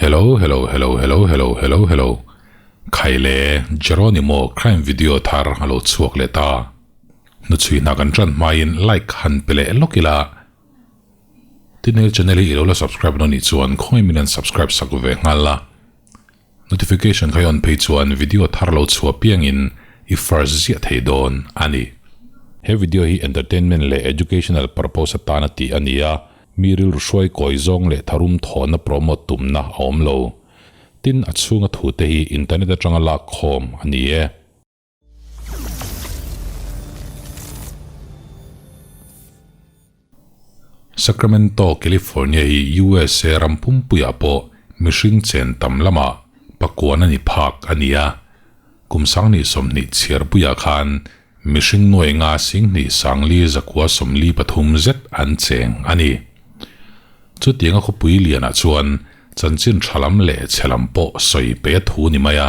Hello hello hello hello hello hello hello Khai le Jeronimo crime video thar a lo chhuak leh ta. Hnuchhui hna kan tan hmain like han pe leh lawk ila. Tin he channel hi i lo la subscribe nawn nih chuan khawngaih min han subscribe sak ve nghal la. Notification kha i on phei chuan video thar lo chhuah piangin i first ziah thei dawn a ni. He video hi entertainment leh educational purpose atana tih a ni a, mi rilru hruai kawi zawng leh tharum thawhna promote tumna a awm lo. Tin, a chhunga thute hi internet atanga lak khawm a ni e. Sacramento, California hi USA ram pumpuiah pawh mihring chen tam lamah pakuan a ni phak a ni a. Kum sanghnih 20 chhiarpuiah khan mihring nuai nga singhnih sangli zakua 43 zet an cheng a ni. Chutianga khawpui lianah chuan chanchin tha lam leh chhe lam pawh sawi pe a thu ni mai a.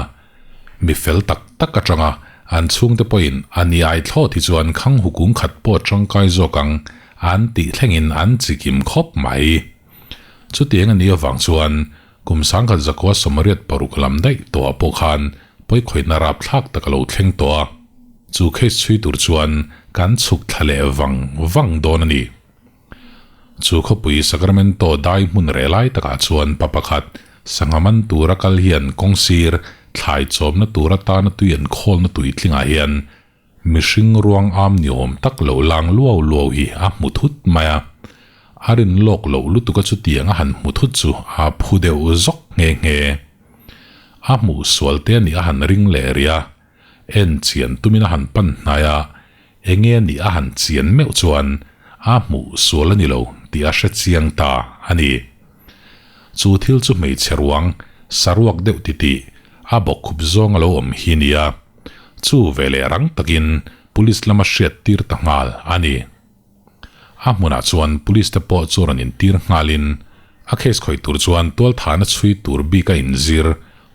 Mi fel tak tak atanga an chhungte pawhin a ni ai thlawt hi chuan khang hukung khat pawh tangkai zawk ang an tih thlengin an chikim khawp mai. Chutiang a nih avang chuan kum sangkhat zakua 86 lam daih tawhah pawh khan pawikhawihna rapthlak tak a lo thleng tawh a. Chu case chhui tur chuan kan chhuk thla leh vang vang dawn a ni. Chu khawpui Sacramento dai hmun reh lai takah chuan pa pakhat sangha man tura kal hian kawngsir thlai chawmna tur atana tui an khawlna tui tlingah hian mihring ruang am ni awm tak lo lang luau luau hi a hmu thut mai a. A rin lawk loh lutuka chutiang a han hmu thut chu a phu deuh zawk nghe nghe. A hmuh sual te a nih a han ring leh rih a. En chian tumin a han pan hnai a, enge a nih a han chian meuh chuan a hmuh sual a ni lo tih a hre chiang ta a ni. Chu thil chu hmeichhe ruang saruak deuh titih a bawkkhup zawng a lo awm hi nia. Chu veleh rang takin police lama hriat tir ta nghal a ni. A hmunah chuan police te pawh chu rawn intir nghalin a case khawih tur chuan tualthahna chhui tur bik a inzir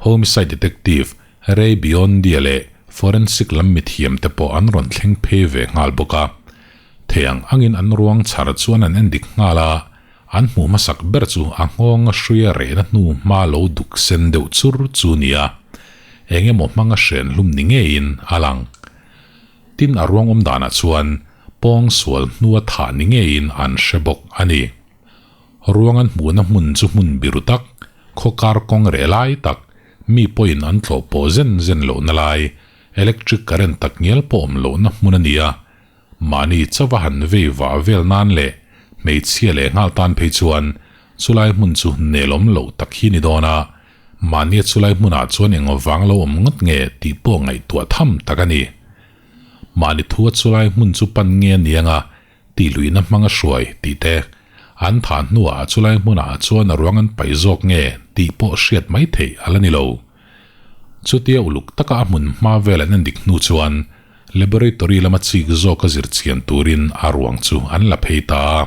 homicide detective Ray Biondi-a leh forensic lam mithiam te pawh an rawn thleng phei ve nghal bawk a. Thei ang angin an ruang chhar chuan an endik nghal a, an hmuh hmasak ber chu a nghawng a hruia rehna hnu hma lo duk sen deuh chur chu nia. Eng emaw hmanga hren hlum ni ngeiin a lang. Tin a ruang awm danah chuan pawng sual hnua thah ni ngeiin an hre bawk a ni. Ruang an hmuhna hmun chu hmun biru tak, khawkar kawng reh lai tak, mi pawhin an tlawh pawh zen zen lohna lai, electric current tak ngial pawh awm lohna hmun a ni a. Mahni chauha han vei vah vel nan leh hmeichhia leh nghal tan phei chuan chulai hmun chu nelawm loh tak hi ni dawn a, Mahnia chulai hmunah chuan eng vang lo awm ngawt nge tih pawh ngaihtuah tham tak a ni. Mahni thua chulai hmun chu pan nge a ni anga tih luihna hmanga hruai tih te, an thah hnuah chulai hmunah chuan a ruang an paih zawk nge tih pawh hriat mai theih a la ni lo. Chutia uluk taka a hmun hma vel an endik hnu chuan laboratory lama chik zawka zir chian turin a ruang chu an la phei ta a.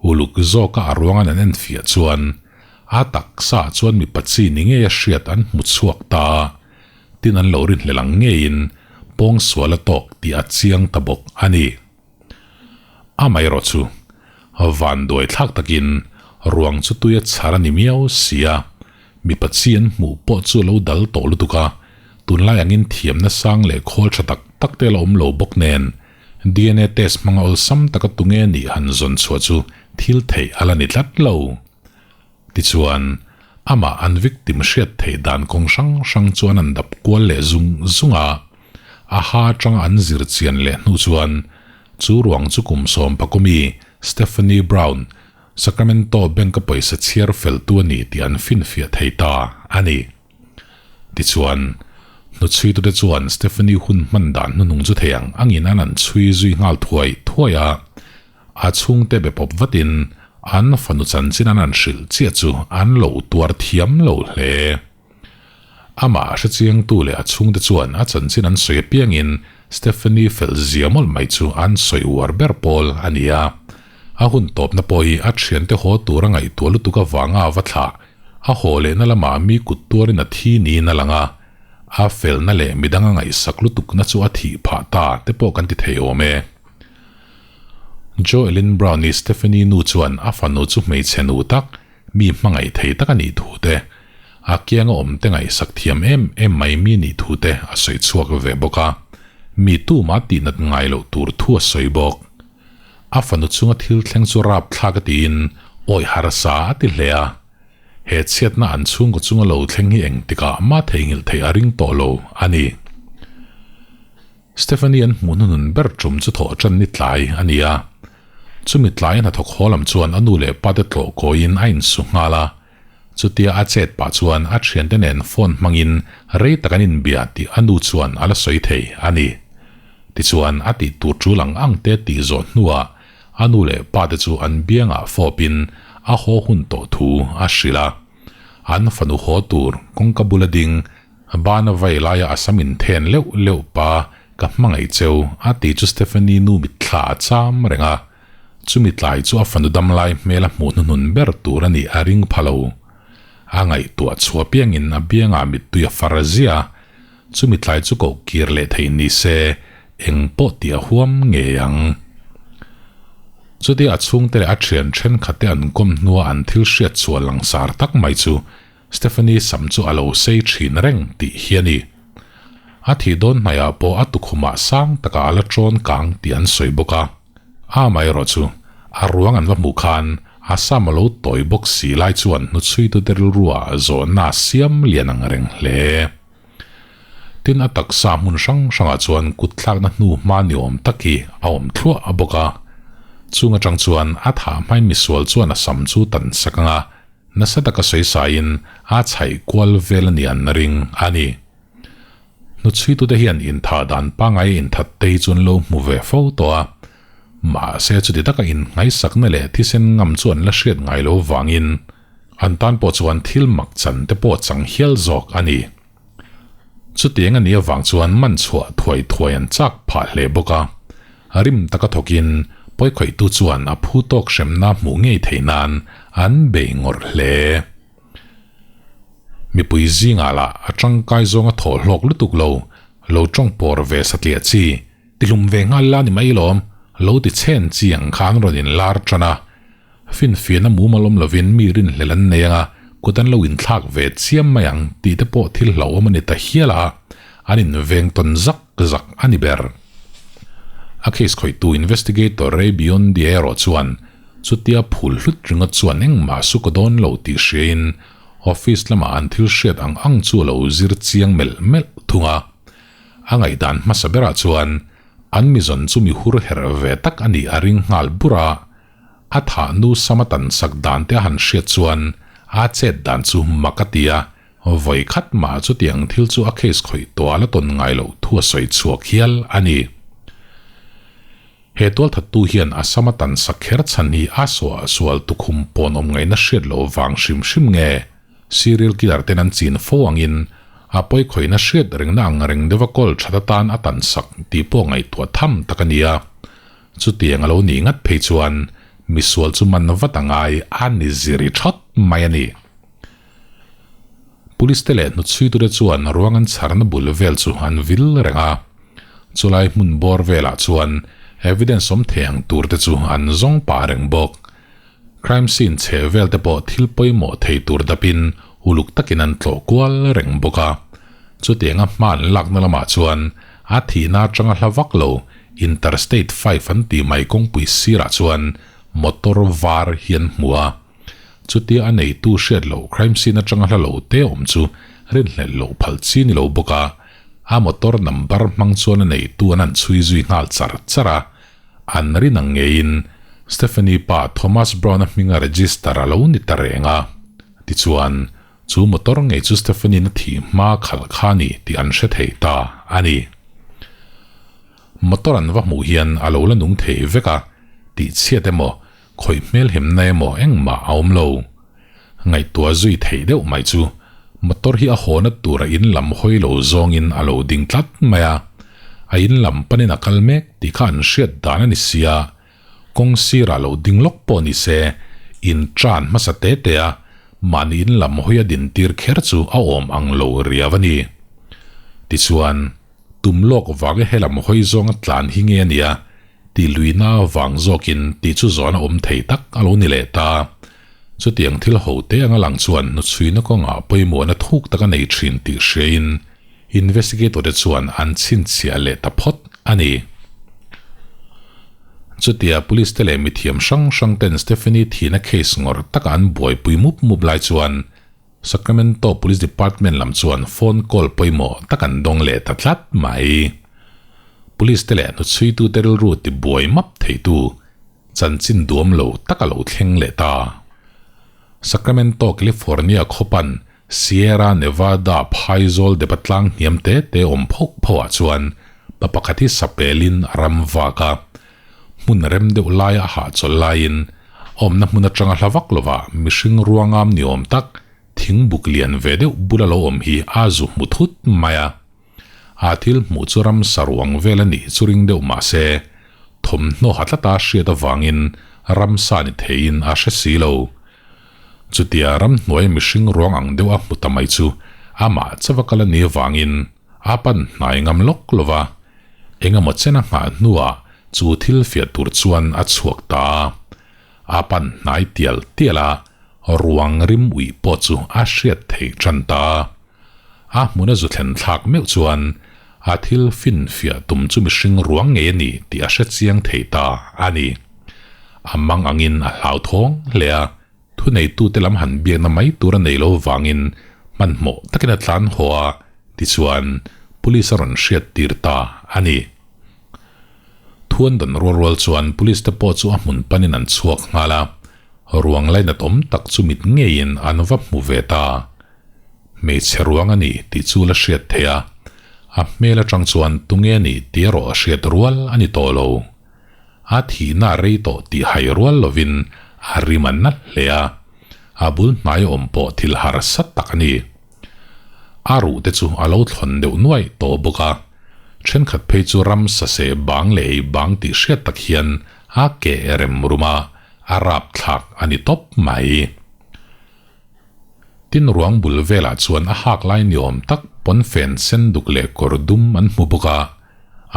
Uluk zawka a ruangan an enfiah chuan A taksa chuan mipa chi ni ngei a hriat an hmu chhuak ta a, tin an lo rinhlelh ang ngeiin pawng sual a tawk tih a chiang ta bawk a ni. Amaherawh chu, van duai thlak takin ruang chu tui a chhar a ni miau si a, mipa chi an hmuh pawh chu a lo dal tawh lutuk a, tunlai angin thiamna sang leh khawl tha tak tak te la awm lo bawk nen, DNA test hmanga awlsam taka tunge nih han zawn chhuah chu thil theih a la ni tlat lo. Tichuan, amah an victim hriat theih dan kawng hrang hrang chuan an dap kual leh zung zung a. A ha atanga an zir chian leh hnu chuan, chu ruang chu kum sawm pakawmi Stephanie Brown, Sacramento Bank-a pawisa chhiar feltu a ni tih an finfiah thei ta a ni. Tichuan, hnuchhuitute chuan Stephanie hun hman dan hnuhnung chu thei ang angin an an chhui zui nghal thuai thuai a. A chhungte be pawp vatin an fanu chanchin an an hrilh chiah chu an lo tuar thiam lo hle. Amah hrechiangtu leh a chhungte chuan a chanchin an sawi apiangin Stephanie fel zia mawlh mai chu an sawi uar ber pawl a ni a. A hun tawpna pawh hi a thiante haw tur a ngaihtuah lutuk avanga a va thlah a haw lehna lamah mi kut tuarin a thi niin a lang a, a felna leh midang a ngaihsak lutukna chu a thih phah ta te pawh kan ti thei awm e. Joe Ellen Brown-i Stephanie nu chuan a fanu chu hmeichhe nu tak, mi hmangaih thei tak a nih thu te, a kianga awm te ngaihsak thiam em em mai mi nih thu te a sawi chhuak ve bawk a, mi tumah tihnat ngai loh tur thu a sawi bawk. A fanu chunga thil thleng chu rapthlak a tiin awi harsa a ti hle a. He chhiatna an chhungkaw chunga lo thleng hi engtikah mah theihnghilh theih a ring tawh lo a ni. Stephanie an hmuh hnuhnun ber tum chu thawh tan ni tlai a ni a. Chumi tlai a hnathawk haw lam chuan a nu leh pa te tlawh kawiin a insu nghal a. Chutia a chet pah chuan a thiante nen phone hmangin rei tak an inbia tih a nu chuan a la sawi thei a ni. Tichuan a tih tur tul ang ang te tih zawh hnuah a nu leh pa te chu an biangah fawpin a haw hun tawh thu a hrilh a. An fanu haw tur kawngka bula ding bana vai laia a sam inthen leuh leuh pa ka hmangaih cheu a tih chu Stephanie nu mitthla a cham reng a. Chumi tlai chu a fanu damlai hmel a hmuh hnuhnun ber tur a nih a ring pha lo. A ngaihtuah chhuah piangin a biangah mittui a far zia a, chumi tlai chu koh kir leh theih ni se eng pawh tih a huam ngei ang. Chutia a chhungte leh a thian thenkhatte an kawm hnua an thil hriat chhuah langsar tak mai chu Stephanie sam chu a lo sei thin reng tih hi a ni. A thih dawn hmaiah pawh a tukhumah sang takah a la tawn kang tih an sawi bawk a. Amaherawh chu, a ruang an va hmuh khan a sam a lo tawi bawk si lai chuan hnuchhuitute rilruah zawhna a siam lian ang reng hle. Tin, a taksa hmun hrang hrangah chuan kut thlakna hnu hma ni awm tak hi a awm thluah a bawk a. Chung atang chuan a thah hmain misual chuan a sam chu tan sak ang a, nasa taka sawisaiin a chhaih kual vel a ni an ring a ni. Hnuchhuitute hian inthah dan pangngai a inthat te hi chu an lo hmu ve fo tawh a, mahse chuti taka innghaisakna leh thisen ngam chu an la hriat ngai lo vangin an tan pawh chuan thil mak chan te pawh chang hial zawk a ni. Chutiang a nih avang chuan man chhuah thuai thuai an chak phah hle bawk a, rim taka thawkin pawikhawihtu chuan a phu tawk hremna hmuh ngei theih nan an bei ngawrh hle. Mipui zingah lah a tangkai zawnga thawh hlawk lutuk lo, lo tawng pawr ve satliah chi, tihlum ve nghal la ni mai lawm, lo ti chhen chi ang kha an rawn inlar tan a. Finfiahna mumal awm lovin mi rinhlelh an nei anga kut an lo inthlak ve chiam mai ang tih te pawh thil hlauhawm a ni ta hial a, an inveng tawn zak zak a ni ber. A case khawihtu investigator Ray Biondi erawh chuan Chutia phul hlut ringawt chuan engmah su ka dawn lo tih hriain office lamah an thil hriat ang ang chu a lo zir chiang melh melh thung a. A ngaihdan hmasa berah chuan an mizawn chu mi hur herh ve tak a nih a ring nghal bur a, a thah nu sama tan sak dan te a han hriat chuan a chet dan chu mak a ti a, vawi khat mah chutiang thil chu a case khawih tawh a la tawn ngai loh thu a sawi chhuak hial a ni. He tualthattu hian a sama tan sak kher chhan hi a suah sual tukhum pawn awm ngaihna hriat loh vang hrim hrim nge? Serial killer ten an chin fo angin a pawikhawihna hriat rengna ang reng deuha kawl that atan a tan sak tih pawh ngaihtuah tham tak a ni a. Chutiang a lo nih ngat phei chuan misual chu man vat a ngai a ni ziri thawt mai a ni. Police te leh hnutchhuitute chuan ruang an chharna bul vel chu an vil reng a, chulai hmun bawr velah chuan evidence awm thei ang tur te chu an zawng pah reng bawk. Crime scene chhe vel te pawh thil pawimawh thei tur dapin uluk takin an tlawh kual reng bawk a. Chutianga hma an lakna lamah chuan a thihna atanga hla vak lo Interstate 5 an tih mai kawngpui sirah chuan motor var hi an hmu a. Chutia a neitu hriat loh crime scene atanga hla lo te awm chu rinhlelh loh phal chi ni lo bawk a, a motor number hmang chuan a neitu an han chhui zui nghal char char a, an rin ang ngeiin Stephanie pa Thomas Brown-a hminga register a lo ni ta reng a. Tichuan, chu motor ngei chu Stephanie-na thih hma khalh kha a ni tih an hre thei ta a ni. Motor an va hmuh hian a lo la nung thei vek a, tihchhiat emaw Khawih hmel hemna emaw engmah a awm lo. Ngaihtuah zui theih deuh mai chu motor hi a hawna tura in lam hawi lo zawngin a lo ding tlat mai a. A in lam panin a kal mek tih kha an hriat dan a ni sia. Kawng sirah lo ding lawk pawh ni se, in tan hmasa te te a, mahni in lam hawi a din tir kher chu a awm ang lo riau a ni. Tichuan, tum lawk vang e helam hawi zawnga tlan hi nge a nia, Tih luihna vang zawkin tih chu zawn a awm thei tak a lo ni leh ta. Chutiang thil ho te anga lang chuan hnuchhuina kawngah pawimawhna thuk tak a nei thin tih hriain investigator te chuan an chhinchhiah leh ta phawt a ni. Chutia police te leh mithiam hrang hrang ten Stephanie thihna case ngawr taka an buaipui mup mup lai chuan Sacramento Police Department lam chuan phone call pawimawh tak an dawng leh ta tlat mai. Police te leh hnuchhuitute rilru tibuai map theitu chanchin duam lo tak a lo thleng leh ta. Sacramento, California khawpan Sierra Nevada phaizawl depa tlang hniam te te awm phoh phoh ah chuan pa pakhat hi sapelin a ram vak a. Hmun rem deuh laia a hahchawlh laiin awmna hmun atanga hla vak lovah mihring ruangam ni awm tak thingbuk lian ve deuh bula lo awm hi a zu hmu thut mai a. A thil hmuh chu ramsa ruang vel a nih chu ring deuh mah se, thawmhnaw ha tlata hriat avangin ramsa ni theiin a hre si lo. Chutia ramhnuai mihring ruang ang deuh a hmu ta mai chu amah chauha kal a nih avangin a pan hnai ngam lawk lo va, engemaw chen a nghah hnuah chu thil fiah tur chuan a chhuak ta a. A pan hnai tial tial a, ruang rim uih pawh chu a hriat theih tan ta a. A hmuna zu thlen thlak meuh chuan a thil finfiah tum chu mihring ruang ngei a ni tih a hre chiang thei ta a ni. A mang angin a hlauthawng hle a, thuneitute lam han biakna mai tur a nei lo vangin hmanhmawh takin a tlan haw a, tichuan police a rawn hriat tir ta a ni. Thuan dan rual rual chuan police te pawh chu a hmun panin an chhuak nghal a, ruang lainat awm tak chu mit ngeiin an va hmu ve ta. Hmeichhe ruang a ni tih chu la hriat theih a, a hmel atang chuan tunge a nih tih erawh a hriat rual a ni tawh lo. A thihna a rei tawh tih hai rual lovin a rim a nalh hle a, a bul hnai awm pawh thil harsa tak a ni. A ruh te chu a lo thlawn deuh nuaih tawh bawk a, thenkhat phei chu ram saseh bang leh ei bang tih hriat tak hian a keh rem rum a, a rapthlak a ni tawp mai. Tin ruang bul velah chuan a hak lai ni awm tak pawnfen sen duk leh kawr dum an hmu bawk a,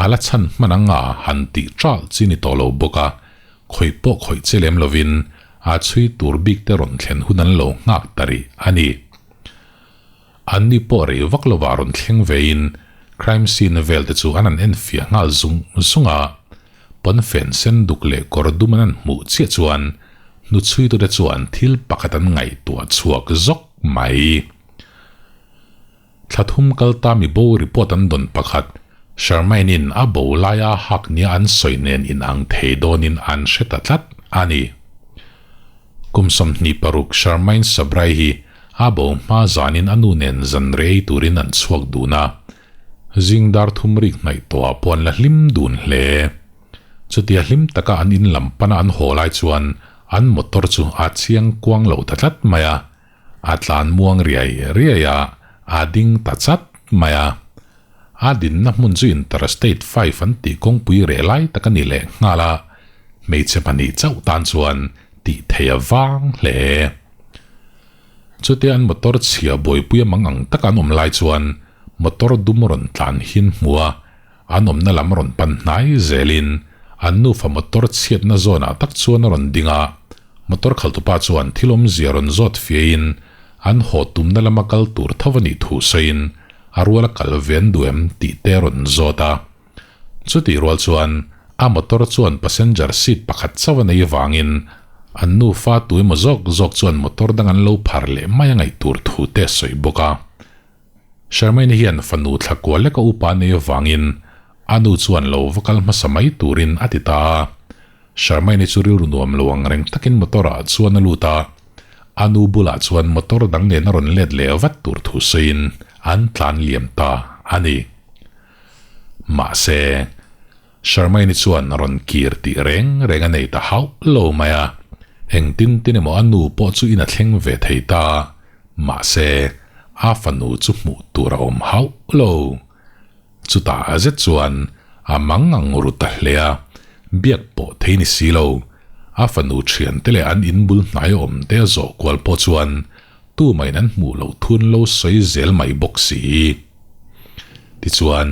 a la chhan hman anga han tih ṭalh chi ni tawh lo bawk a, khawih pawh khawih che lem lovin a chhui tur bik te rawn thlen hun an lo nghak ta rih a ni. Anni pawh rei vak lovah rawn thleng vein crime scene vel te chu an han enfiah nghal zung zung a, Pawnfen sen duk leh kawr dum an han hmuh chiah chuan hnuchhuitute chuan thil pakhat an ngaihtuah chhuak zawk mai. Thla thum kal ta mi bo report an dawn pakhat, Sharmaine-in a bo laia hak nia an sawi nen inang thei dawnin an hre ta tlat a ni. Kum 26 Sharmaine Sabrai hi a bo hma zanin a nu nen zan rei turin an chhuak dun a. Zing dar thum rik hnaih tawhah pawh an la hlim dun hle. Chutia hlim taka an in lam pana an haw lai chuan an motor chu a chiang kuang lo ta tlat mai a, a tlan muang riai riai a, a ding ta chat mai a. A dinna hmun chu Interstate 5 an tih kawngpui reh lai tak a ni leh nghal a, hmeichhe pahnih chauh tan chuan tih theih a vang hle. Chutia an motor chhia buaipui a mang ang taka an awm lai chuan motor dum rawn tlan hin hmu a, an awmna lam rawn pan hnai zelin an nufa motor chhiatna zawnah tak chuan a rawn ding a, motor khaltupa chuan thil awmzia rawn zawt fiahin an haw tumna lama kal tur tho a nih thu sawiin a ruala kal ve an duh em tih te a rawn zawt a. Chutih rual chuan a motor chuan passenger seat pakhat chauh a nei vangin an nufa tu emaw zawk zawk chuan motor dang an lo phar leh mai a ngaih tur thu te a sawi bawk a. Sharmaine hian fanu thla kual leka upa nei avangin a nu chuan lo va kal hmasa mai turin a ti ta a. Sharmaine chu rilru nuam lo ang reng takin motor ah chuan a lut a, a nu bulah chuan motor dang nen a rawn let leh vat tur thu sawiin an tlan liam ta a ni. Mahse, Sharmaine chuan rawn kir tih reng reng a nei ta hauh lo mai a, engtin tin emaw a nu pawh chu in a thleng ve thei ta, mahse, a fanu chu hmuh tur a awm hauh lo. Chutah zet chuan a mang ang ru ta hle a, biak pawh thei ni si lo, a fanu thiante leh an in bul hnai awm te a zawh kual pawh chuan tumahin an hmuh loh thun lo sawi zel mai bawk si. Tichuan,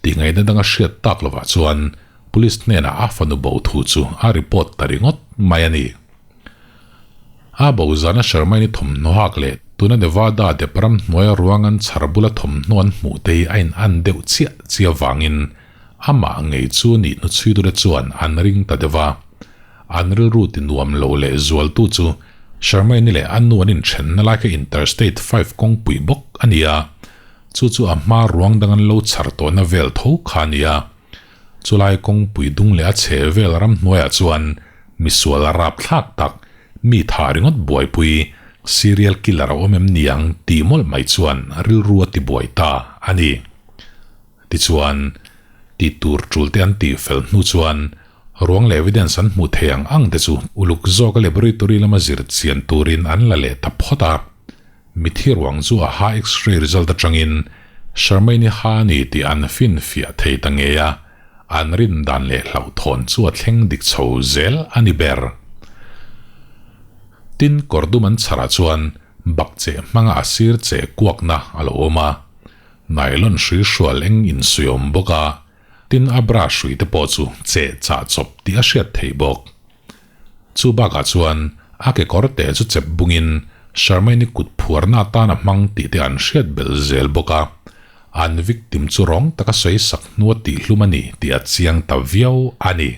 tihngaihna danga hriat tak lovah chuan Police hnenah a fanu bo thu chu a report ta ringawt mai a ni. A bo zana Sharmaini thawmhnaw hak leh tuna Nevada dep ram hnuaia ruang an chhar bula thawmhnaw an hmuh te hi a in an deuh chiah chiah avangin amah ngei chu nih hnuchhuitute chuan an ring ta deuh a. An rilru ti nuam lo leh zualtu chu Sharmaini leh a nu an inthenna lai kha Interstate 5 kawngpui bawk a ni a, chu chu a hma ruang dang an lo chhar tawhna vel tho kha a ni a. Chulai kawngpui dung leh a chhe vel ramhnuaiah chuan misual rapthlak tak, mi tha ringawt buaipui, serial killer a awm em ni ang tih mawlh mai chuan rilru a tibuai ta a ni. Tichuan, tih tur tul te an tih fel hnu chuan ruang leh evidence an hmuh thei ang ang te chu uluk zawka laboratory lama zir chian turin an la leh ta phawt a. Mithi ruang chu a ha X-ray result atangin Sharmaine-i ha a ni tih an finfiah thei ta ngei a, an rin dan leh hlauhthawn chu a thleng dik chho zel a ni ber. Tin, kawr dum an chharah chuan bakcheh hmanga a sir che kuakna a lo awm a, nylon hrui hrual eng insuih a awm bawk a, tin a bra hrui te pawh chu cheh chah chawp tih a hriat theih bawk. Chu bakah chuan a kekawr te chu chep bungin Sharmaine kut phuarna atan a hmang tih te an hriat belh zel bawk a, an victim chu rawng taka sawi sak hnua tihhlum a ni tih a chiang ta viau a ni.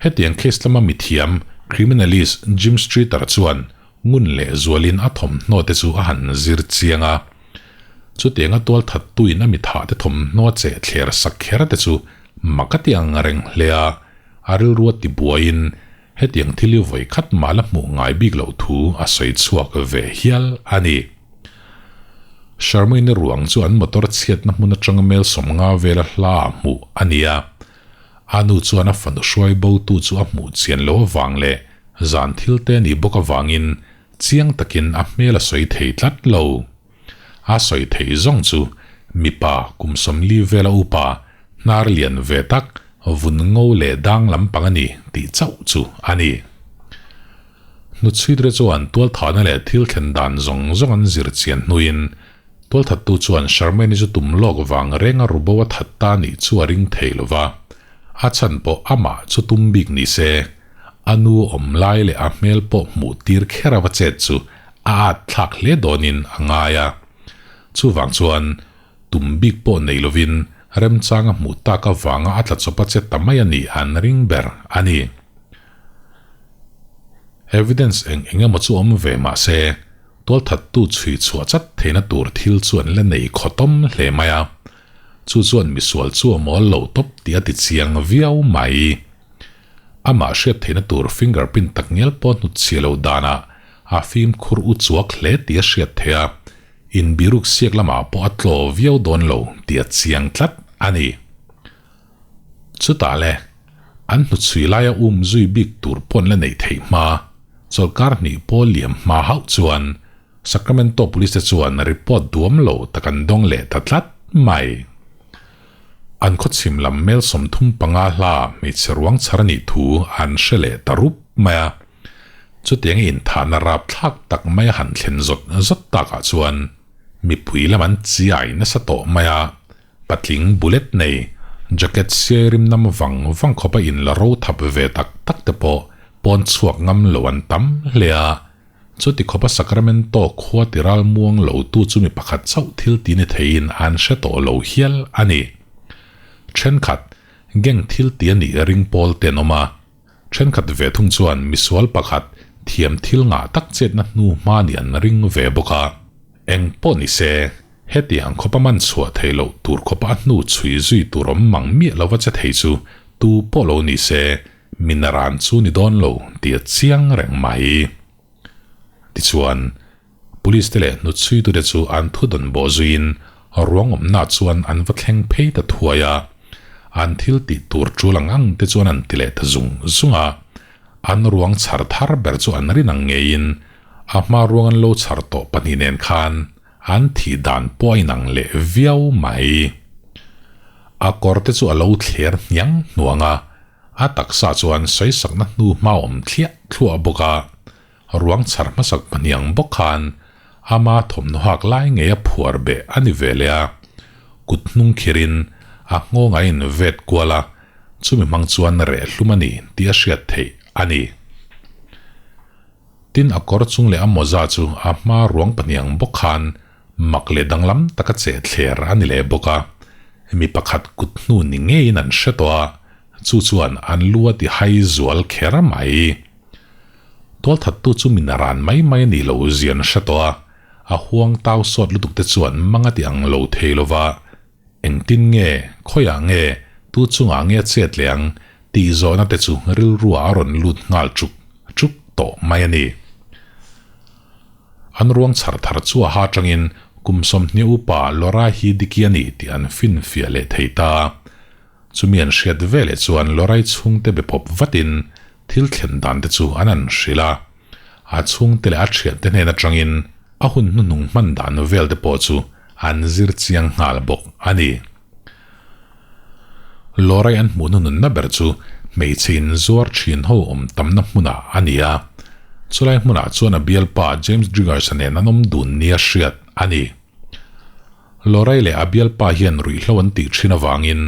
Hetiang case lama mithiam criminalist Jim Streeter chuan ngun leh zualin a thawmhnaw te chu a han zir chiang a. Chutianga tualthattuin a mithah te thawmhnaw cheh thler sak kher te chu mak a ti ang reng hle a, a rilru a ti buaiin hetiang thil hi vawi khat mah la hmuh ngai bik loh thu a sawi chhuak ve hial a ni. Sharmaine ruang chu an motor chhiatna hmun atanga mel 50 vela hla ah hmuh a ni a. A nu chuan a fanu hruai bo tu chu a hmuh chian lo avang leh zan thil te nih bawk avangin chiang takin a hmel a sawi thei tlat lo. A sawi theih zawng chu mipa kum 40 vela upa hnar lian ve tak vun ngo leh dang lampang a ni tih chauh chu a ni. Hnuchhuitre chuan tualthahna leh thil thlen dan zawng zawng an zir chian hnuin tualthattu chuan Sharmaine-i chu tum lawk vang renga rubo a that ta nih chu a ring thei lo va, a chhan pawh amah chu tum bik ni se, a nu awm lai leh a hmel pawh hmuh tir kher ava chet chu a at thlak hle dawnin a ngai a. Chuvang chuan tum bik pawh nei lovin remchang a hmuh tak avanga a tla chawp a che ta mai a nih an ring ber a ni. Evidence eng eng emaw chu awm ve mah se, tualthattu chhui chhuah chat theihna tur thil chu an la nei khawtawm hle mai a. Chu chuan misual chu a mawl lo tawp tih a ti chiang viau mai. Amah hriat theihna tur fingerprint tak ngial pawh hnutchhiah loh danah a fimkhur u chuak hle tih a hriat theih a, inbiruk siak lamah pawh a tlaw viau dawn lo tih a chiang tlat a ni. Chutah le, an hnuchhui laia um zui bik tur pawn la neih theih hma, chawlhkar hnih pawl liam hma hauh chuan Sacramento Police te chuan report duam lo tak an dawng leh ta tlat mai. An khawchhim lam mel 35 hla hmeichhe ruang chhar a nih thu an hre leh ta rup mai a. Chutiang i inthahna rapthlak tak mai a han thlen zawt zawt takah chuan mipui lam an chiai nasa tawh mai a. Patling bullet nei, jacket siai rim nam vang vang khawpa in la ro thap ve tak tak te pawh pawn chhuak ngam lo an tam hle a. Chuti khawpa Sacramento khua ti ral muang lo tu chu mi pakhat chauh thil ti ni theiin an hre tawh lo hial a ni. Thenkhat, gang thil ti a nih ring pawl te an awm a. Thenkhat ve thung chuan misual pakhat thiam thil ngah tak chetna hnu hma nih an ring ve bawk a. Eng pawh ni se, hetiang khawpa man chhuah theih loh tur khawpa a hnu chhui zui tur awm mang miah lova che thei chu tu pawh lo ni se, minaran chu ni dawn lo tih a chiang reng mai. Tichuan, Police te leh hnutchhuitute chu an thudawn bawh zuiin ruang awmna chuan an va thleng phei ta thuai a. An thil tih tur tul ang ang te chuan an ti leh ta zung zung a. An ruang chhar thar ber chu an rin ang ngeiin a hma ruang an lo chhar tawh pahnih nen khan an thih dan pawh a inang leh viau mai. A kawr te chu a lo thler hniang hnuang a, a taksa chuan sawisakna hnu hma awm thliah thluah bawk a. Ruang chhar hmasak pahniang bawk khan ama thawmhnaw hak lai ngei a phuar beh a ni ve leh a, kut hnung khirin a nghawng a in vet kual a, chumi hmang chuan reh hlum a ni tih a hriat theih a ni. Tin, a kawr chung leh a mawza chu a hma ruang pahnih ang bawk khan mak leh danglam taka cheh thler a ni leh bawk a. Mi pakhat kut hnu ni ngeiin an hre tawh a, chu chuan an lu a ti hai zual kher mai. Tualthattu chu mi naran mai mai a nih loh zia an hre tawh a, a huang tau sawt lutuk te chuan mang a ti ang lo thei lo va, Engtin nge, khawiah nge, tu chungah nge a chet leh ang tih zawhna te chu rilruah a rawn lut nghal chuk chuk tawh mai a ni. An ruang chhar thar chu a ha atangin kum 20 upa Laura hi Diki a ni tih an finfiah leh thei ta. Chumi an hriat veleh chuan Lorai chhungte be pawp vatin thil thlen dan te chu an han hrilh a. A chhungte leh a thiante hnen atangin a hun hnuhnung hman dan vel te pawh chu an zir chiang nghal bawk a ni. Lorai an hmuh hnununna ber chu hmeichhe inzuar thin ho awm tamna hmunah a ni a. Chulai hmunah chuan a bialpa James Driggers-a nen an awm dun nia hriat a ni. Lorai leh a bialpa hian ruihhlo an tih thin avangin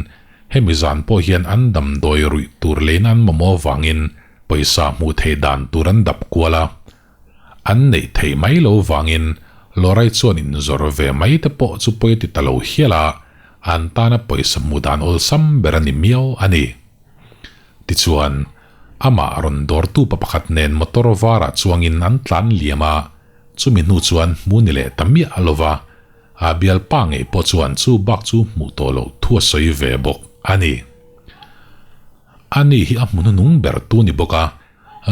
hemi zan pawh hian an damdawi ruih tur leina an mamawh avangin pawisa hmuh theih dan tur an dap kual a. An neih theih mai lo vangin Lorai chuan inzawr ve mai te pawh chu pawi a ti ta lo hial a, an tana pawisa hmuh dan awlsam ber a ni miau a ni. Tichuan, amah rawn dawrtu pa pakhat nen motor varah chuangin an tlan liam a, Chumi hnu chuan hmu ni leh ta miah lo va, a bialpa ngei pawh chuan chu bak chu hmuh tawh loh thu a sawi ve bawk a ni. Ani hi a hmu hnunung ber tu ni bawk a,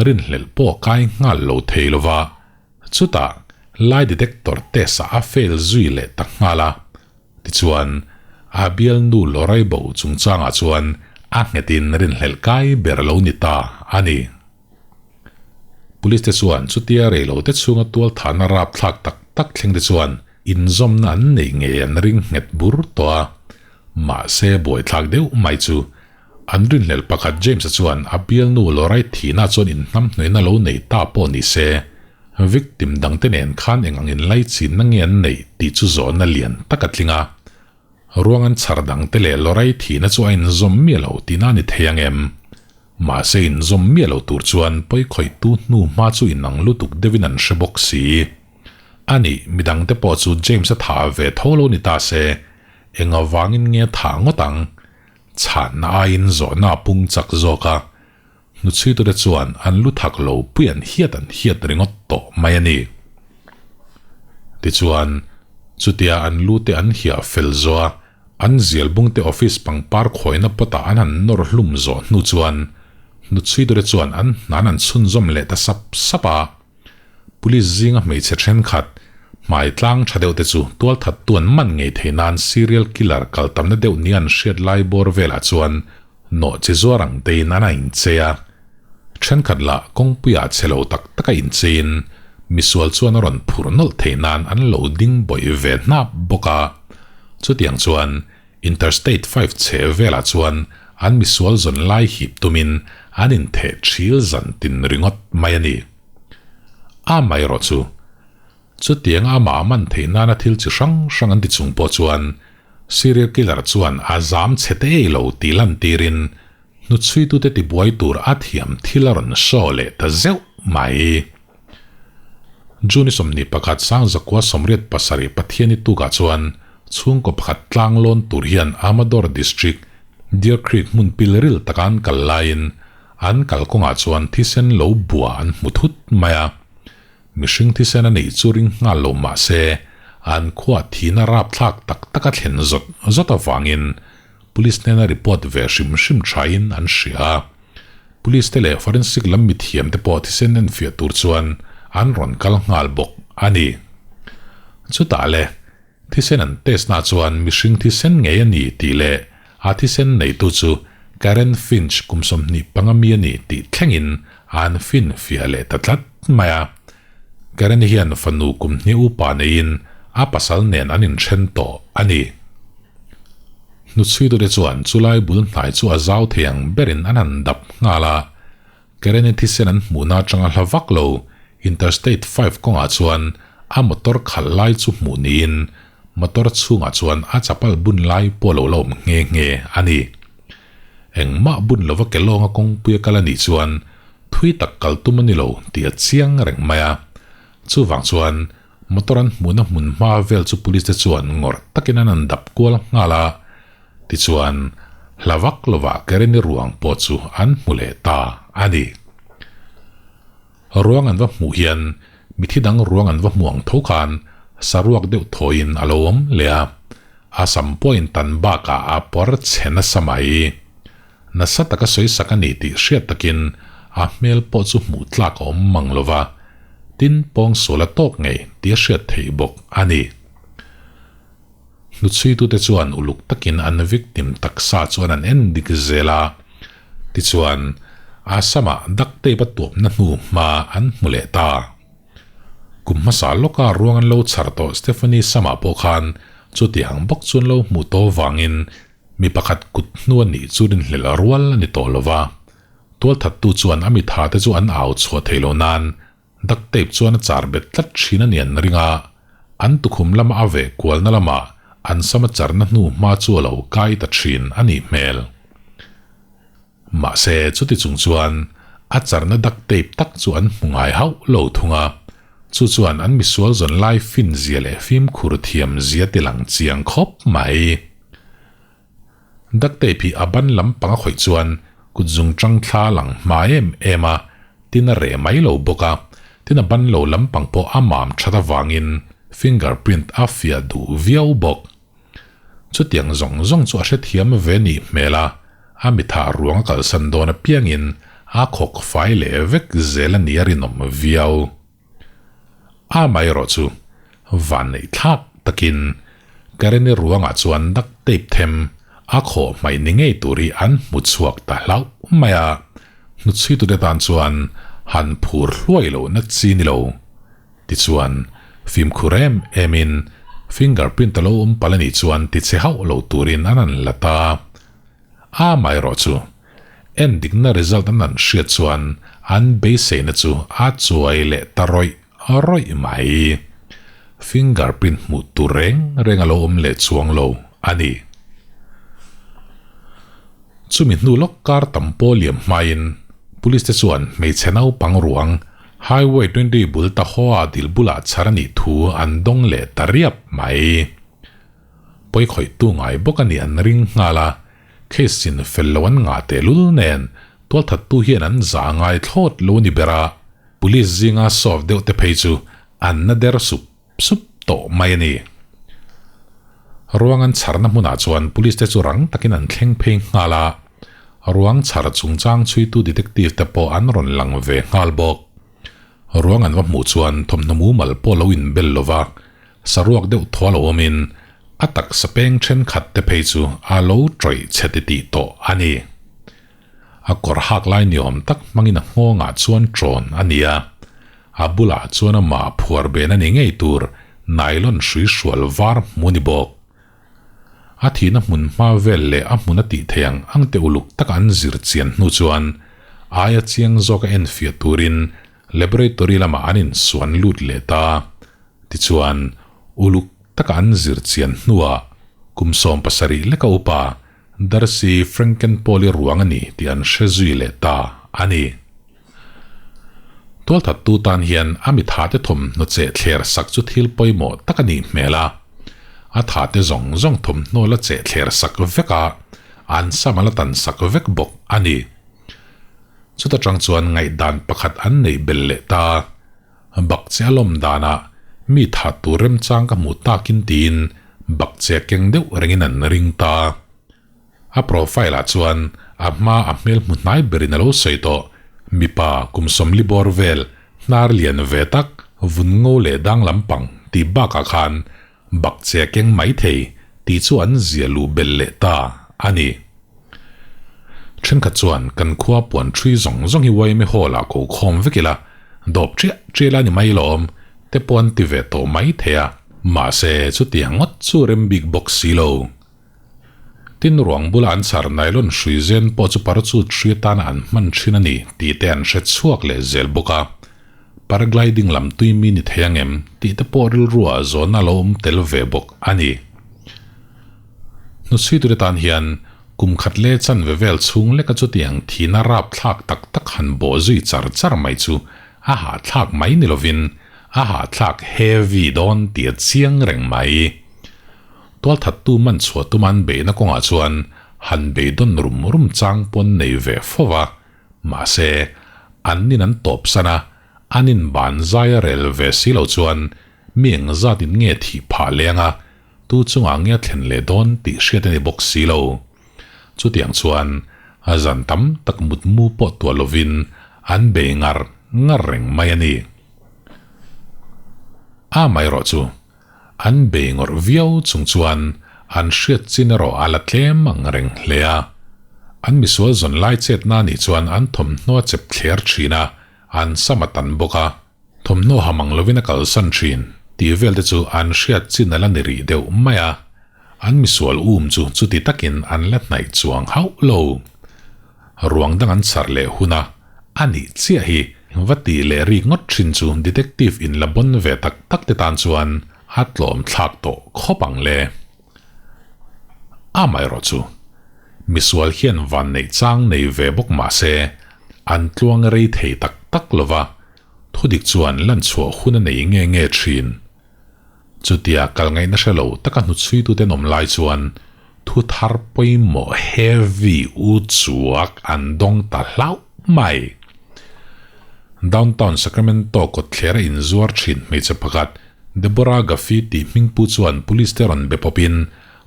rinhlelh pawh kai nghal lo thei lo va, chutah lie detector test ah a fail zui leh ta nghal a. Tichuan, a bialnu Lorai bo chungchangah chuan a nghetin rinhlelh kai ber lo ni ta a ni. Police te chuan chutia reilo te chhunga tual thahna rapthlak tak tak thleng te chuan inzawmna an nei ngei an ring nghet bur tawh a. Mahse buaithlak deuh mai chu an rinhlelh pakhat James-a chuan a bialnu Lorai thihna chuan inhnamhnuaina lo nei ta pawh ni se victim dangte nen khan eng ang inlaichinna nge an neih tih chu zawhna lian tak a tling a. Ruang an chhar dangte leh Lorai thihna chu a inzawm miah lo tihna a ni thei ang em? Mahse inzawm miah lo tur chuan pawikhawihtu hnu hma chu inang lutuk deuhin an hre bawk si. A nih, midangte pawh chu James-a thah ve tho lo ni ta se, eng avangin nge thah ngawt ang? Chhanna aiin zawhna a pung chak zawk a, hnuchhuitute chuan an lu thak lo pui an hiat an hiat ringawt tawh mai a ni. Tichuan, chutia an lute an hiah fel zawh a, An zial bungte office pangpar khawina potah an han nawr hlum zawh hnu chuan hnuchhuitute chuan an hnan an chhunzawm leh ta sap sap a. Police zinga hmeichhe thenkhat, hmai tlang tha deuh te chu tualthattu an man ngei thei nan serial killer kal tamna deuh nia an hriat lai bawr velah chuan nawh chi zuar ang tein an a inchei a. Thenkhat lah kawngpuiah che lo tak taka incheiin misual chuan a rawn phur nawlh theih nan an lo ding bawih ve hnap bawk a. Chutiang chuan Interstate 5 chheh velah chuan an misual zawn lai hip tumin an intheh thil zan tin ringawt mai a ni. A amaherawh chu, chutiang amah a man theih nana thil chi hrang hrang an ti chung pawh chuan serial killer chuan a zam chhe te ei lo tih lantirin hnuchhuitute tibuai tur a thiam thil a rawn show leh ta zeuh mai. June 21 1987 Pathiani tukah chuan chhungkaw pakhat tlang lawn tur hian Amador District, Deer Creek hmun pilril taka an kal laiin an kalkawngah chuan thisen lo bua an hmu thut mai a. Mihring thisen a neih chu ring nghal lo mah se an khuah thihna rapthlak tak taka thlen zawt zawt avangin Police hnena report ve hrim hrim thain an hria a. Police te leh forensic lam mithiam te pawh thisen enfiah tur chuan an rawn kal nghal bawk a ni. Chutah le, thisen an test na chuan mihring thisen ngei a ni tih leh a thisen neitu chu Karen Finch kum 25 mi a ni tih thlengin an finfiah leh ta tlat mai a. Karen hian fanu kum hnih upa neiin a pasal nen an inthen tawh a ni. Hnuchhuitute chuan chulai bul hnai chu a zau thei ang berin an han dap nghal a, Karen-i thisen an hmuhna atanga hla vak lo Interstate 5 kawngah chuan a motor khalh lai chu hmuh niin motor chhungah chuan a chapal bun lai pawh lo la awm nghe nghe a ni. Engmah bun lova ke lawnga kawngpuia kal a nih chuan. Thui tak kal tum a ni lo tih a chiang reng mai a. Chuvang chuan motor an hmuhna hmun hma vel chu police te chuan ngawrh takin an han dap kual nghal a. Tichuan, hla vak lovah Karen-i ruang pawh chu an hmu leh ta a ni. Ruang an va hmuh hian mithi dang ruang an va hmu ang tho khan saruak deuh thawiin a lo awm leh a, a sam pawhin tan bakah a pawr chhe nasa mai. Nasa taka sawi sak a ni tih hriat takin a hmel pawh chu hmuh tlak a awm mang lo va, tin pawngsual a tawk ngei tih a hriat theih bawk a ni. Hnuchhuitute chuan uluk takin an victim taksa chuan an en dik zel a, tichuan Assam-ah duct tape a tuamna hnu hma an hmu leh ta. Kum hmasa lawka ruang an lo chhar tawh Stephanie Sam-ah pawh khan chutiang bawk chu an lo hmuh tawh vangin mi pakhat kut hnu a nih chu rinhlelh rual a ni tawh lo va, tualthattu chuan a mithate chu an au chhuah theih loh nan Duct tape chuan a char bet tlat thin a ni an ring a, an tukhum lama a veh kualna lamah an sam a charna hnu hma chu a lo kai ta thin a nih hmel. Mahse, chuti chung chuan a charna duct tape tak chu an hmu ngai hauh lo thung a, chu chuan an misual zawn lai fin zia leh fimkhur thiam zia ti lang chiang khawp mai. Duct tape hi a ban lampang a khawih chuan kut zung tang thla a lang hma em em a, tin a reh mai lo bawk a, tin a ban lo lampang pawh a mam that avangin finger print a fiah duh viau bawk. Chutiang zawng zawng chu a hrethiam ve nih hmel a, a mitha ruang a kalsan dawn apiangin a khawk fai leh vek zel a nih a rinawm viau. Amaherawh chu vanneih thlak takin Kareni ruangah chuan duct tape them a khawh hmaih ni ngei tur hi an hmu chhuak ta hlauh mai a, hnuchhuitute tan chuan han phur hluai loh na chi ni lo. Tichuan, fimkhur em emin fingerprint a lo awm palh a nih chuan tichhe hauh lo turin an han la ta. Amaherawh chu, endikna result an han hriat chuan an beiseina chu a chuai leh ta rawih rawih mai. Fingerprint hmuh tur reng reng a lo awm leh chuang lo a ni. Chumi hnu lawk kar tam pawh liam hmain Police te chuan hmeichhe naupang ruang Highway 20 bul ta haw-ah dil bulah chhar a nih thu an dawng leh ta riap mai. Pawi khawihtu ngai bawk a nih an ring nghal a, case chin fel lo an ngah tehlul nen tualthattu hian an zah ngai thlawt lo a ni ber a, police zinga solve deuh te phei chu an na der sup sup tawh mai a ni. Ruang an chharna hmunah chuan police te chu rang takin an thleng phei nghal a, ruang chhar chungchang chhuitu detective te pawh an rawn lang ve nghal bawk. Ruang an va hmuh chuan thawmhnaw mumal pawh lo inbel lo va, saruak deuh thaw lo awmin a taksa peng thenkhat te phei chu a lo tawih chhe titih tawh a ni. A kawr hak lai ni awm tak hmangin a nghawngah chuan ṭawn a ni a, a bulah chuan amah phuar ben a ni ngei tur nylon hrui hrual var hmu ni bawk. A thihna hmun hma vel leh a hmun a tih theih ang ang te uluk taka an zir chian hnu chuan aia chiang zawka enfiah turin laboratory lamah an insuan lut leh ta. Tichuan, uluk taka an zir chian hnuah kum 70 leka upa Darcy Frankenpool-i ruang a ni tih an hre zui leh ta a ni. Tualthattu tan hian a mithate thawmhnaw cheh thler sak chu thil pawimawh tak a nih hmel a. A thate zawng zawng thawmhnaw la cheh thler sak vek a, an sam a la tan sak vek bawk a ni. Chuta tang chuan ngaihdan pakhat an neih belh leh ta. Bakche a lawm danah mi tha tur remchang ka hmuh takin tiin bakche keng deuh rengin an ring ta. A profile ah chuan a hma a hmel hmu hnai berin a lo sawi tawh. Mipa kum 40 bawr vel, hnar lian ve tak, vun ngo leh dang lampang tih bakah khan bakche keng mai thei tih chu an zia luh belh leh ta a ni. Thenkhat chuan kan khua puan ṭhui zawng zawng hi YMA Hall ah ko khawm vek ila, dawp ṭiah ṭiah ila ni mai lawm, te pawh an ti ve tawh mai thei a. Mahse chutiang ngawt chu rem bik bawk si lo. Tin ruang bula an chhar nylon hrui zen pawh chu parachute hrui atana an hman thin a ni tih te an hre chhuak leh zel bawk a. Paragliding lam tui mi ni thei ang em tih te pawh rilruah zawhna a lo awm tel ve bawk a ni. Hnuchhuitute tan hian Kum khat leh chanve vel chhung leka chutiang thihna rapthlak tak tak han bawh zui char char mai chu a hahthlak mai ni lovin a hahthlak heavy dawn tih a chiang reng mai. Tualthattu man chhuah tuma an beihna kawngah chuan han beidawn rum rum chang pawn nei ve fo va, mahse an nin an tawpsan a, an inban zai a rel ve si lo chuan mi engzat in nge thih phah leng a, tu chungah nge a thlen leh dawn tih hriat a ni bawk si lo. Chutiang chuan a zan tam tak mutmu pawh tuah lovin an bei ngar ngar reng mai a ni. A amaherawh chu an bei ngawrh viau chung chuan an hriat chin erawh a la tlem ang reng hle a. An misual zawn lai chetna nih chuan an thawmhnaw a chep thler thin a, an sam a tan bawk a. Thawmhnaw ha mang lovin a kalsan thin tih vel te chu an hriat chin a la ni rih deuh mai a, an misual um chu chuti takin an la hnaih chuang hauh lo. Ruang dang an chhar leh hun a, a nih chiah hi va tih leh rik ngawt thin chu detective in la bawn ve tak tak te tan chuan a tlawm thlak tawh khawp ang le. Amaherawh chu, misual hian van neih chang nei ve bawk mah se, an tluang rei thei tak tak lo va, thudik chuan lan chhuah hun a nei nge nge thin. Chutia kal ngaihna hre lo taka hnuchhuitute an awm lai chuan thu thar pawimawh heavy u chuak an dawng ta hlauh mai. Downtown Sacramento kawtthlera inzuar thin hmeichhe pakhat Deborah Gaffey tih hmingpu chuan police te rawn be pawpin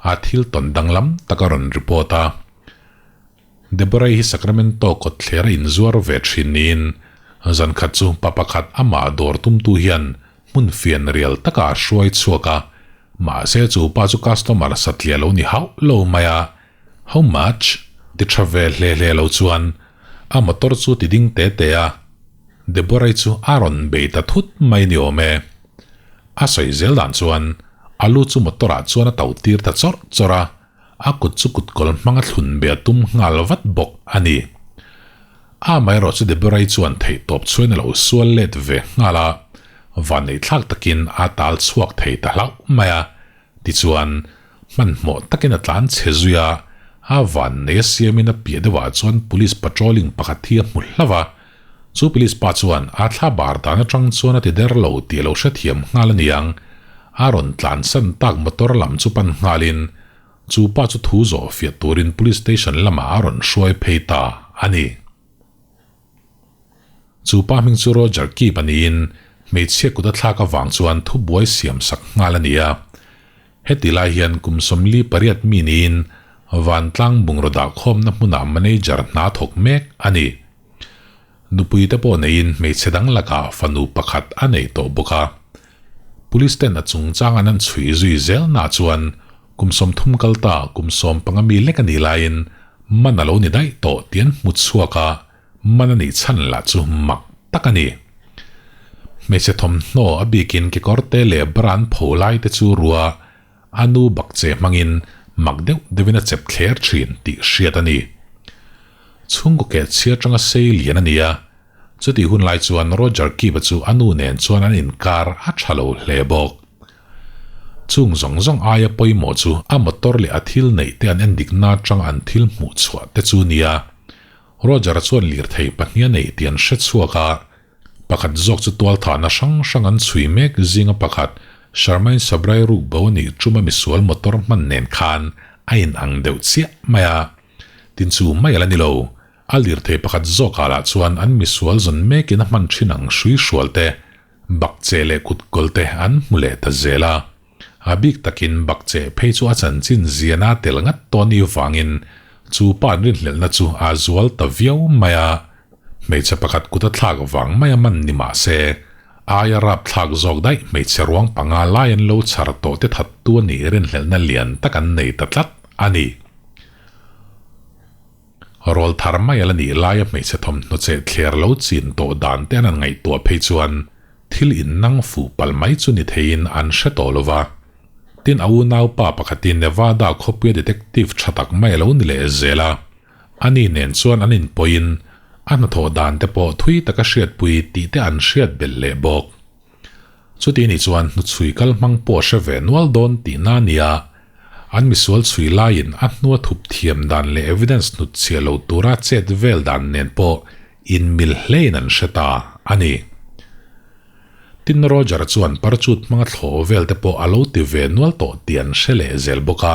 a thil tawn danglam tak a rawn report a. Deborah hi Sacramento kawtthlera inzuar ve thin niin zan khat chu pa pakhat amah dawr tumtu hian hmun fian rial takah a hruai chhuak a, mahse chu pa chu customer satliah lo ni hauh lo mai a, How much? ti tha ve hle hle lo chuan a motor chu ti ding te te a, Deborah-i chu a rawn bei ta thut mai ni awm e. A sawi zel dan chuan a lu chu motor ah chuan a tauh tir ta chawrh chawrh a, a kut chu kutkawl hmanga thlun be a tum nghal vat bawk a ni. Amaherawh chu Deborah-i chuan theihtawp chhuain a lo sual let ve nghal a, vanneihthlak takin a tal chhuak thei ta hlauh mai a, tichuan hmanhmawh takin a tlan chhe zui a, a vannei a siamin a piah deuhah chuan police patrolling pakhat hi a hmu hlauh a, chu police pa chuan a thla bar dan atang chuan a ti der lo tih a lo hrethiam nghal a niang, a rawn tlansan tak motor lam chu pan nghalin chu pa chu thu zawh fiah turin police station lamah a rawn hruai phei ta a ni. Chu pa hming chu Roger Kip a niin hmeichhia kut a thlak avang chuan thubuai siam sak nghal a ni a. Heti lai hian kum 48 mi niin vantlang bungraw dahkhawmna hmunah manager hna thawk mek a ni. Nupui te pawh neiin hmeichhe dang lakah fanu pakhat a nei tawh bawk a. Police ten a chungchang an an chhui zui zel na chuan kum 30 kal ta kum 15 mi lek a nih laiin man a lo ni daih tawh tih an hmu chhuak a, man a nih chhan lah chu mak tak a ni. Hmeichhe thawmhnaw a bikin kekawrte leh bra an pho lai te chu rua a nu bak che hmangin mak deuh deuhin a chep thler thin tih hriat a ni. Chhungkaw keh chhiar tanga sei lian a ni a, chutih hun lai chuan Roger Kiba chu a nu nen chuan an inkar a tha lo hle bawk. Chung zawng zawng aia pawimawh chu a motor leh a thil neih te an endik na atanga an thil hmuh chhuah te chu nia. Roger-a chuan lirthei pahnih a nei tih an hre chhuak a, pakhat zawk chu tualthahna hrang hrang an chhui mek zinga pakhat Sharmain Sabrai ruk bo a nih tuma misual motor hman nen khan a inang deuh chiah mai a. Tin chu mai a la ni lo. A lirthei pakhat zawkah lah chuan an misual zawn mekin a hman thin ang hrui hrual te, Bakcheh leh kutkawl te an hmu leh ta zel a. A bik takin bakcheh phei chu a chanchin ziana tel ngat tawh ni vangin chu pa an rinhlelhna chu a zual ta viau mai a. Hmeichhe pakhat kut a thlak vang mai a man ni mah se, aia rap thlak zawk daih hmeichhe ruang panga lai an lo chhar tawh te thattu a nih rinhlelhna lian tak an nei ta tlat a ni. Rawl thar mai a la nih laia hmeichhe thawmhnaw cheh thler lo chin tawh dan te an han ngaihtuah phei chuan thil innang fuh palh mai chu ni theiin an hre tawh lo va. Tin, a unaupa pakhatin Nevada khawpuia detective tha tak mai a lo ni leh zel a, ani nen chuan an inpawhin a hnathawh dan te pawh thui taka hriatpui tih te an hriat belh leh bawk. Chuti ni chuan hnuchhui kal hmang pawh a hre ve nual dawn tihna a nia. An misual chhui laiin a hnua thup thiam dan leh evidence hnutchhiah lo tura chet vel dan nen pawh inmil hlein an hre ta a ni. Tin Roger chuan parachute hmanga thlawh vel te pawh a lo ti ve nual tawh tih an hre leh zel bawk a.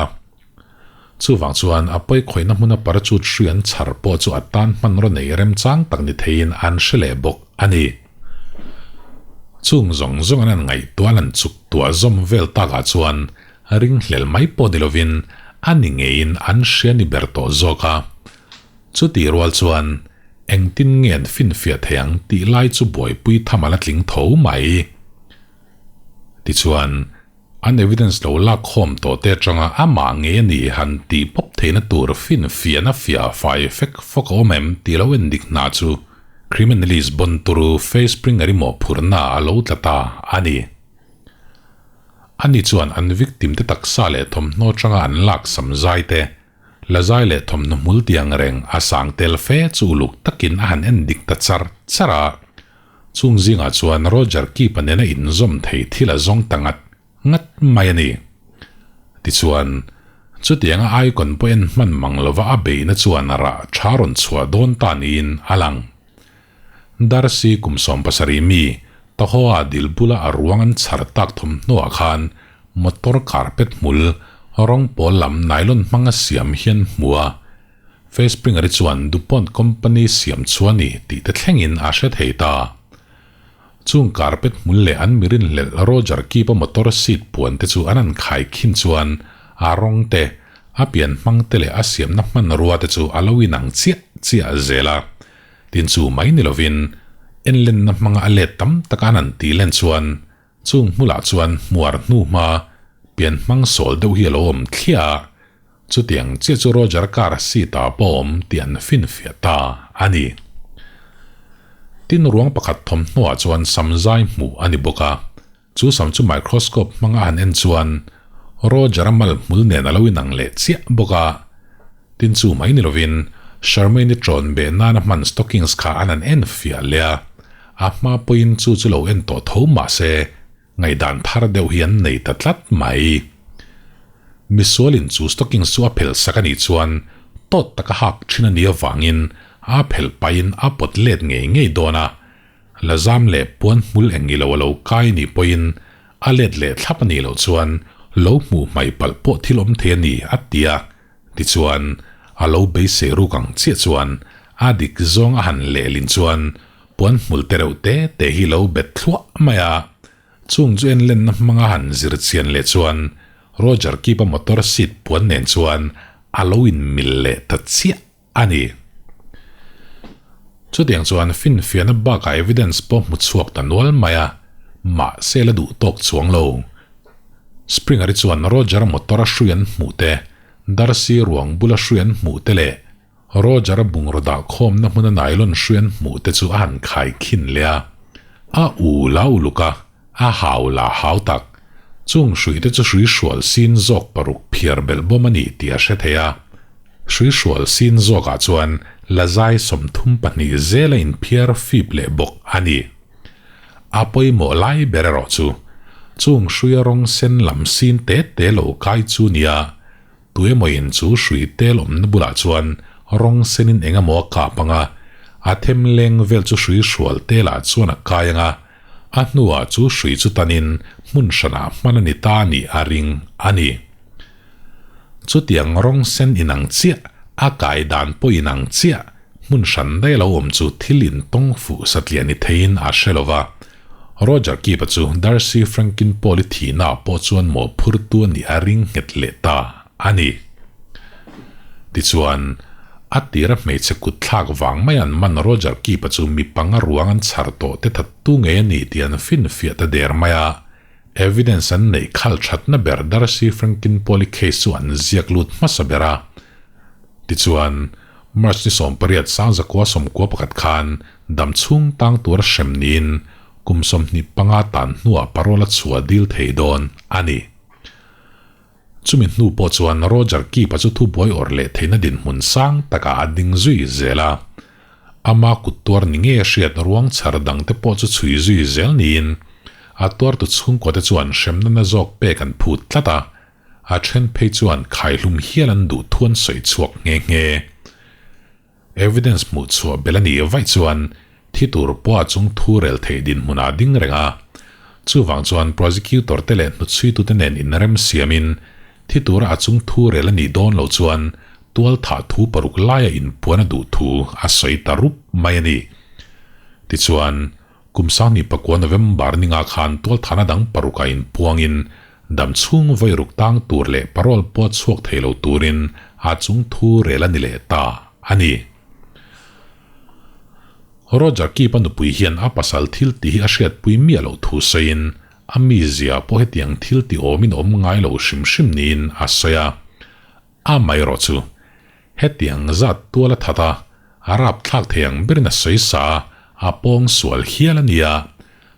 Chuvang chuan a pawi khawihna hmuna parachute hrui an chhar pawh chu a tan hmanraw nei remchang tak ni theiin an hre leh bawk a ni. Chung zawng zawng an han ngaihtuah an han chuk tuah zawm vel takah chuan ringhlel mai pawh ni lovin a ni ngeiin an hria ni ber tawh zawk a. Chutih rual chuan engtin nge an finfiah thei ang tih lai chu buaipui tham a la tling tho mai. Tichuan. An evidence lo lak khawm tawh te atanga amah ngei a ni han tih pawp theihna tur finfiahna fiah fai fek fawk a awm em tih lo en dik hna chu criminalist bon turu Faye Springer i mawhphurhna a lo tla ta a ni. Ani chuan an victim te taksa leh thawmhnaw atanga an lak sam zai te, la zai leh thawmhnaw hmul tih ang reng a sang tel fe chu uluk takin a han en dik ta char char a. Chung zingah chuan Roger Keep-a nena inzawm thei thil a zawng ta ngat ngat mai a ni. Tichuan, chutianga icon pawh en hman mang lova a beihna chuan rah tha rawn chhuah dawn ta niin a lang. Darcy kum 70 mi Tahoa dil bula a ruang an chhar tak thawmhnuah khan motor carpet hmul rawng pawl lam nylon hmanga siam hian hmu a, Facebringer-i chuan DuPont company siam chu a ni tih te thlengin a hre thei ta. Chung carpet hmul leh an mirin hlelh Roger Keep-a motor seat puan te chu an han khai khin chuan a rawng te, a pian hmang te leh a siamna hmanrua te chu a lo inang chiah chiah zel a. Tin chu mai ni lovin enlenna hmanga a let tam taka an han tih len chuan Chung hmulah chuan hmuar hnu hma pian hmang sawl deuh hi a lo awm thliah a, chutiang chiah chu Roger car seat ah pawh awm tih an finfiah ta a ni. Tin ruang pakhat thawmhnaw ah chuan sam zai hmuh a ni bawk a, chu sam chu microscope hmanga han en chuan Roger a mal hmul nen a lo inang leh chiah bawk a, tin chu mai ni lovin Charmaine-i ṭawn beh nana hman stockings kha an han enfiah leh a, A hma pawhin chu chu lo en tawh tho mah se, ngaihdan thar deuh hi an nei ta tlat mai. Misualin chu stockings chu a phelh sak a nih chuan tawt taka hak thin a nih avangin a phelh pahin a pawt let ngei ngei dawn a, la zam leh puan hmul eng ilo a lo kai nih pawhin a let leh thlap a nih loh chuan lo hmuh hmaih palh pawh thil awm thei a ni a ti a. Tichuan, a lo beisei ruk ang chiah chuan a dik zawng a han lehlin chuan puan hmul te reuh te te hi lo bet thluah mai a. Chung chu enlenna hmanga han zir chian leh chuan Roger Keep-a motor seat puan nen chuan a lo inmil leh ta chiah a ni. Chutiang chuan finfiahna bakah evidence pawh hmu chhuak ta nual mai a, mahse la duh tawk chuang lo. Springer-i chuan Roger-a motor-a hrui an hmuh te, Darcy ruang bula hrui an hmuh te leh Roger-a bungraw dah khawmna hmuna nylon hrui an hmuh te chu a han khai khin leh a. A u la uluk a, a hau la hau tak. Chung hrui te chu hrui hrual sin zawk paruk phiar belh bawm a ni tih a hre thei a. Hrui hrual sin zawkah chuan la zai 32 zel a inphiar fip leh bawk a ni. A pawimawh lai ber erawh chu chung hruia rawng sen lam sin te te lo kai chu nia, tuemawin chu hrui tel awmna bulah chuan rawng senin eng emaw a kap ang a, a them leng vel chu hrui hrual telah chuan a kai ang a, a hnuah chu hrui chu tanin hmun hranah hman a ni ta a nih a ring a ni. Chutiang rawng sen inang chiah, a kai dan pawh inang chiah, hmun hran daih a lo awm chu thil intawng fuh satliah ni theiin a hre lo va. Roger Keep-a chu Darcy Frankin Paul-i thihnaah pawh chuan mawhphurtu a nih a ring nghet leh ta a ni. Tichuan, a tira hmeichhe kut thlak vang mai an man Roger Keep-a chu mi panga ruang an chhar tawh te thattu ngei a ni tih an finfiah ta der mai a. Evidence an neih khal thatna ber Darcy Frankin Paul-i case chu an ziak lut hmasa ber a. Tichuan, March ni 18 1991 khan dam chhung tang tura hrem niin kum 25 tan hnuah parole a chhuah dil thei dawn a ni. Chumi hnu pawh chuan Roger Keep-a chu thubuai awrh leh theihna dinhmun sang takah a ding zui zel a. Ama kut tuar ni ngei a hriat ruang chhar dangte pawh chu chhui zui zel niin a tuartu chhungkuate chuan hremna na zawk pek an phut tlat a. A then phei chuan khaihlum hial an duh thu an sawi chhuak nghe nghe. Evidence hmuh chhuah belh a nih vaih chuan thi tur pawh a chung thu rel theih dinhmun ah ding reng a. Chuvang chuan prosecutor te leh hnuchhuitute nen inrem siamin thi tura a chung thu rel a nih dawn loh chuan tual thah thu paruk laia inpuan a duh thu a sawi ta rup mai a ni. Tichuan, kum sanghnih pakua November ninga khan tual thahna dang parukah inpuangin dam chhung vawi ruk tang tur leh parole pawh chhuak thei lo turin a chung thu rel a ni leh ta a ni. Roger Keep-a nupui hian a pasal thil tih hi a hriatpui miah loh thu sawiin a mizia pawh hetiang thil tih awmin awm ngai lo hrim hrim niin a sawi a. Amaherawh chu, hetiang zat tual a that a, a rapthlak thei ang berin a sawi sa a, a pawng sual hial a nia.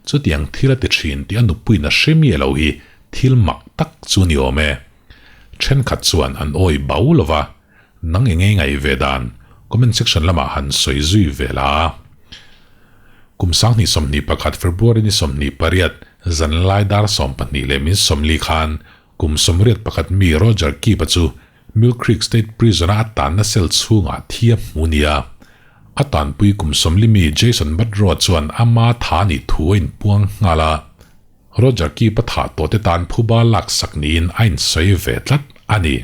Chutiang thil a ti thin tih a nupuiin a hre miah lo hi thil mak tak chu ni awm e. Thenkhat chuan an awi bau lo va, nang eng nge ngaih ve dan, comment section lamah han sawi zui ve la. Kum 2021 February ni 28 zanlai dar 12 leh min 40 khan Kum 81 mi Roger Keep-a chu Mill Creek State Prison-a a tanna cell chhungah thi a hmu nia. A tanpui kum 40 mi Jason Budrow chuan ama tha a nih thu a inpuang nghal a. Roger Keep-a thah tawhte tan phuba laksak niin a insawi ve tlat a ni.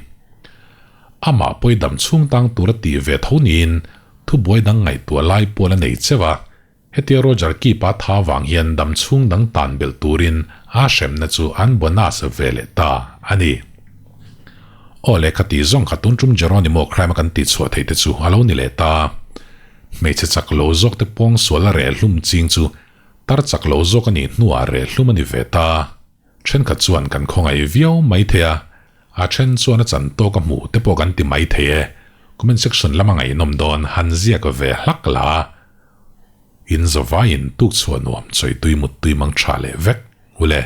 Amah pawi dam chhung tang tur a tih ve tho niin thubuai dang ngaihtuah lai pawl a nei cheu a. Hetia Roger Keep-a tha vang hian dam chhung dang tan belh turin a hremna chu an bonus ve leh ta a ni. Aw le kha tih zawng kha tun tum Geronimo crime a kan tih chhuah theih te chu a lo ni leh ta. Hmeichhe chak lo zawk te pawng sual a reh hlum ching chu tar chak lo zawk a nih hnuah reh hlum a ni ve ta. Thenkhat chuan kan khawngaih viau mai thei a, a then chuan a chan tawk a hmuh te pawh kan ti mai thei e. Comment section lama ngaihnawm dawn han ziak ve hlak la. In zavaiin tuk chhuah nuam chawi tui mut tui mang tha leh vek ule.